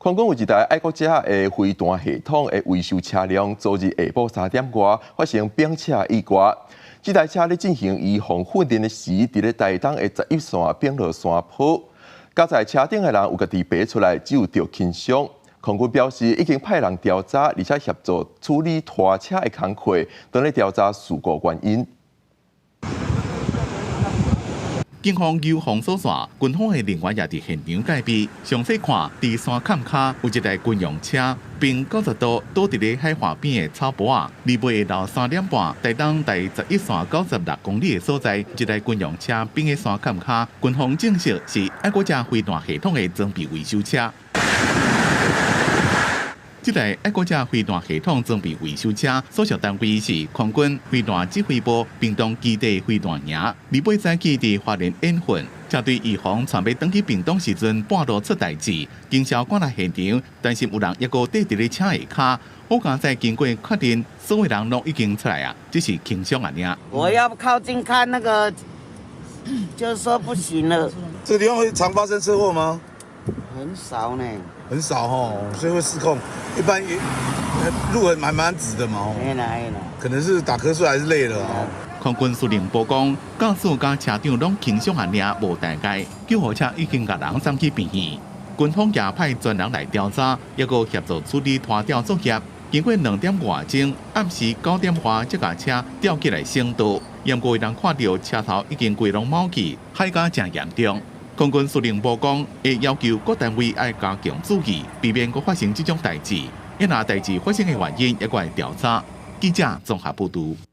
空軍有一台愛國者的飛彈系統的維修車輛，昨日下晡3點外發生冰車意外。這台車咧進行移防訓練的時，佇咧台東的11線冰落山坡，駕在車頂的人有家己爬出來，只有著輕傷。空軍表示已經派人調查，而且協助處理拖車的工課，正咧調查事故原因。警方有封鎖線，軍方的人員也佇現場戒備。詳細看，佇山崁跤有一台軍用車，冰90度倒佇咧海岸邊的草坡仔。25下晝3點半，台東第11線96公里的所在，一台軍用車冰佇山崁跤，軍方證實是愛國者飛彈系統的裝備維修車。這台愛國者飛彈系統裝備維修車所屬單位是空軍飛彈指揮部屏東基地飛彈營。25早起佇花蓮演訓，車隊預防準備轉去屏東時陣半路出代誌，警消趕來現場，擔心有人猶閣綴佇咧車下跤。好佳哉經過確認，所有人攏已經出來啊，只是輕傷爾。我要靠近看那個，就是說不行了。這個地方會常發生車禍嗎？很少呢。很少吼，所以會失控。一般路很蠻蠻直的嘛，可能是打瞌睡還是累了哦。空軍司令部講，駕駛佮車長攏輕傷爾，無大礙。救護車已經共人送去病院。軍方也派專人來調查，猶閣協助處理拖吊作業。經過2點外鐘，暗時9點外，這架車吊起來升道。毋過有人看著車頭已經規攏毛去，海甲誠嚴重。空軍司令部講，會要求各單位愛加強注意，避免閣發生這種代誌。若代誌發生的原因，猶閣會調查。記者綜合報導。